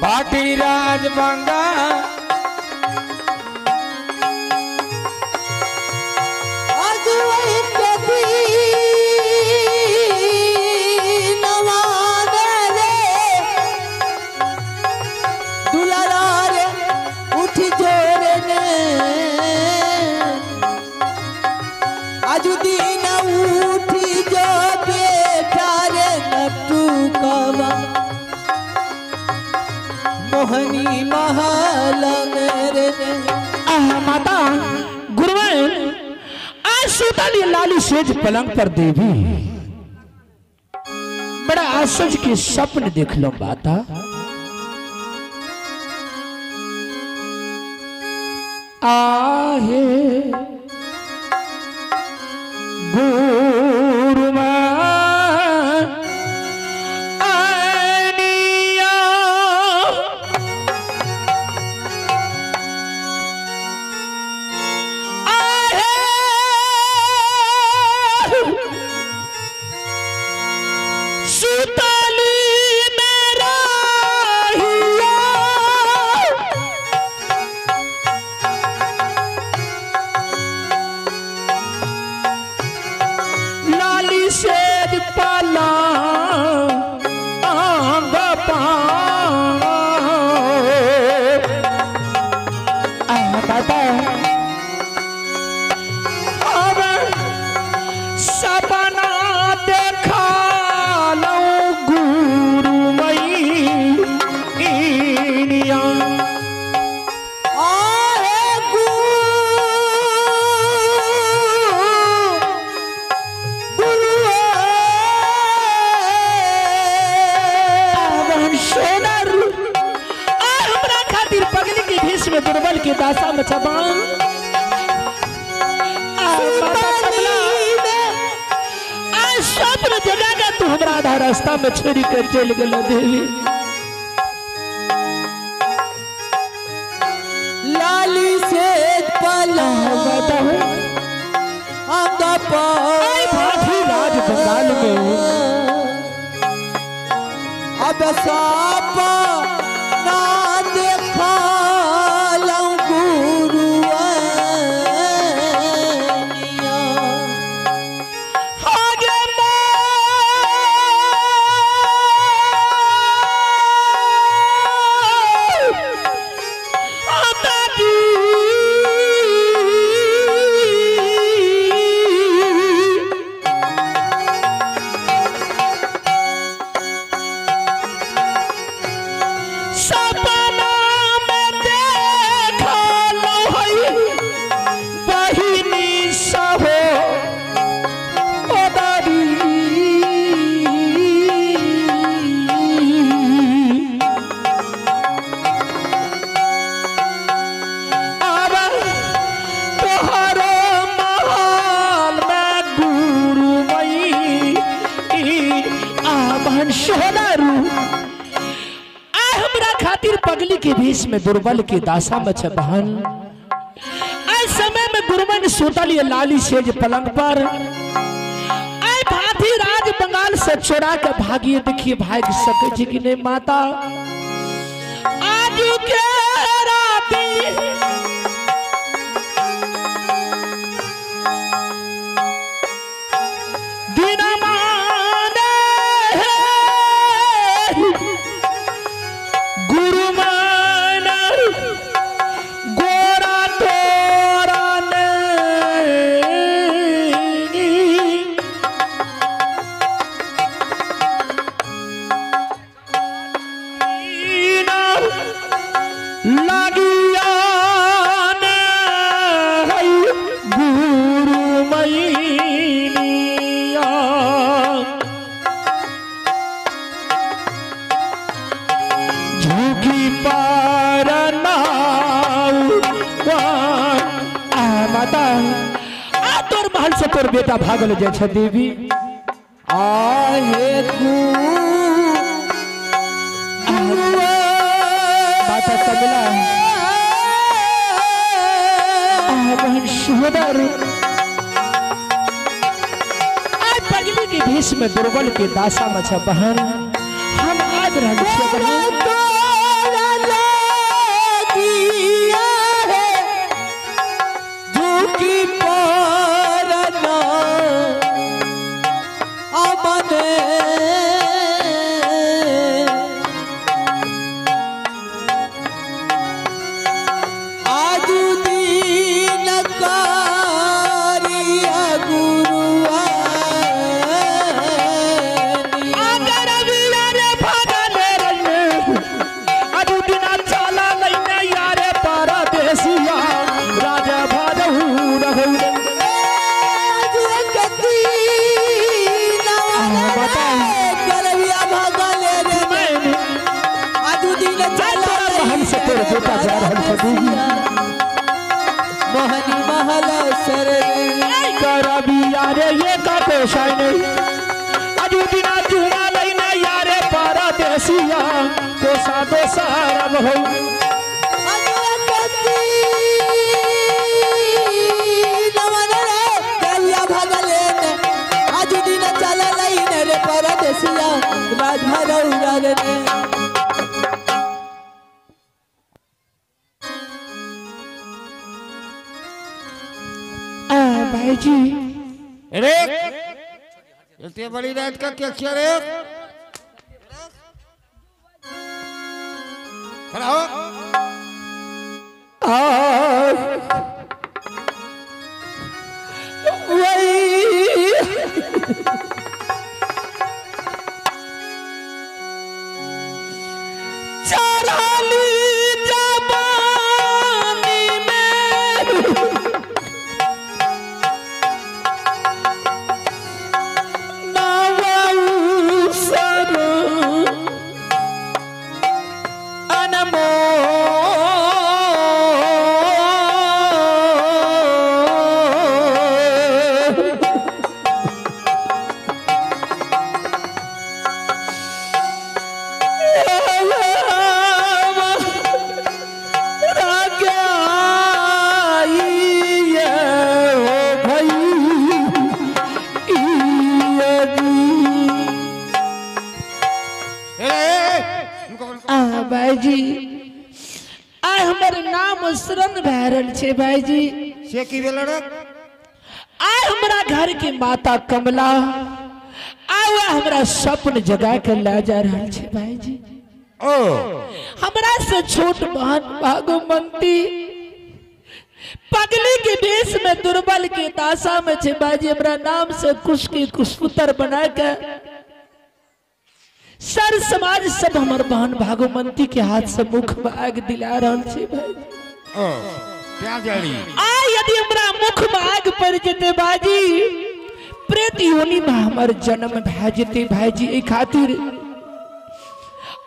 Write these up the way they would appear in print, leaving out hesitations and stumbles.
भाटी राज बंगा मोहनी महल मेरे। माता गुरुवर आज सुतली लाली सेज पलंग पर देवी बड़ा आश्चर्य के स्वप्न देख लो माता। आहे गुरुमा दुर्बल के दासा में छबान जगह का तू हमरा आधा रास्ता में छोड़ी कर चल गेल देवी। लाली से भाभी राज बंगाल में अब सापा ना देखा पगली के भेष में दुर्बल के दासा में बहन आए समय में गुरुमन सोतली लाली सेज पलंग पर आए भाभी राज बंगाल से चोरा के भागिए देखिए भाग सके कि नहीं माता। आज के राती तोर बेटा भागल जाय छै देवी। आहे माता कमला बहन सुंदर आय पगली के भेष में दुर्बल के दासा में छ बहन हम आबि रहल छियै बहन। पोसाय नहीं अजू बिना जुआ लेना यारे परदेसिया कोसा दोसर हो भाई जी अरे इतनी बड़ी रात का क्या किया रे खड़ा हो वही चराली जवानी में भाईजी आइ हमर नाम शरण भए रहल छै भाईजी से की भेल रे आइ हमरा घर के माता कमला आइ वह हमरा स्वप्न जगा के ले जा रहल छै भाईजी। ओ हमरा से छोट बहन भागमंती पगली के भेष में दुर्बल के दासा में छै भाईजी। हमरा नाम से कुश के कुशपुत्र बना के सर समाज सब हमर बहन भागमंती के हाथ से मुख में आग दिला रहल छै भाई। आ यदि हमरा मुख में आग पड़ जेते भाईजी प्रेत योनि में हमर जन्म भए जेते भाईजी। एहि खातिर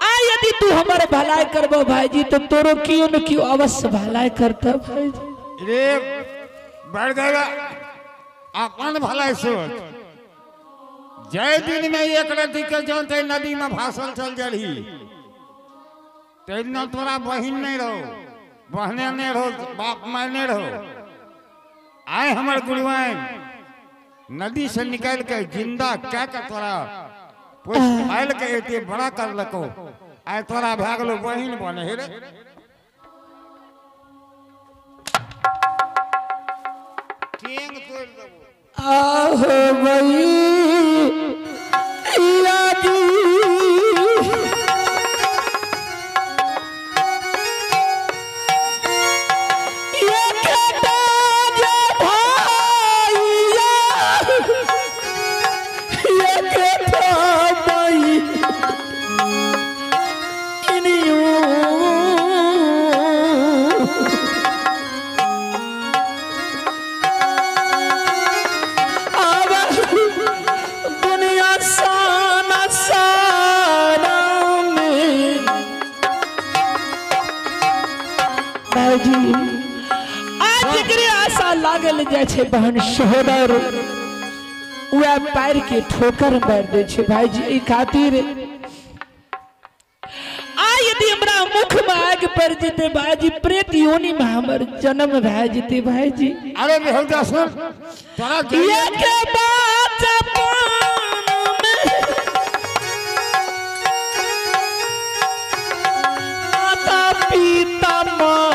आ यदि तू हमर भलाई करबो भाईजी तो तोरो कियो न कियो अवश्य भलाई करता भाईजी। रे बढ़ गया अपन भलाई सोच जय दिन में एक नदी के जानते नदी में भासल चल जड़ी तेना तोरा बहिन नहीं रहो बहने नहीं रहो बाप माय नहीं रहो। आए हमार गुरुआइन नदी से निकाल के जिंदा क्या के तोरा आयल के एते बड़ा कर लको आए तोरा भागलो बहिन बने हे रे। टेंग तोड़ देबो आह भई लागल जाय छै बहन सहोदर वह पैर के ठोकर मार दे छै भाईजी। एहि खातिर आ यदि हमरा मुख में आग पड़ जेते भाईजी प्रेत योनि में हमर जन्म भए जेते भाईजी। अरे बेहुदा सुन तोरा ये के बात पान में माता पिता माँ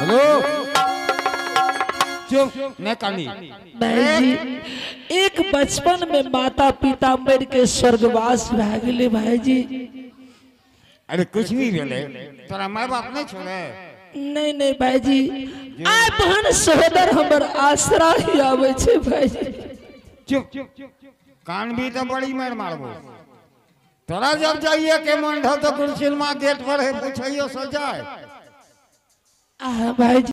हेलो चुप नहीं कानी भाई जी। एक बचपन में माता पिता मर के स्वर्गवास भए गेलै भाईजी। अरे कुछ भी भेलै तोरा माय बाप नहीं छोड़े। नहीं नहीं भाईजी आइ बहन सहोदर हमर आसरा ही आबै छै भाईजी। चुप कान भी तो बड़ी मार मारबो तोरा जब जाइए के मन धो तो कुर्सी में गेट पर है पूछियो सो जाए। भाईजी।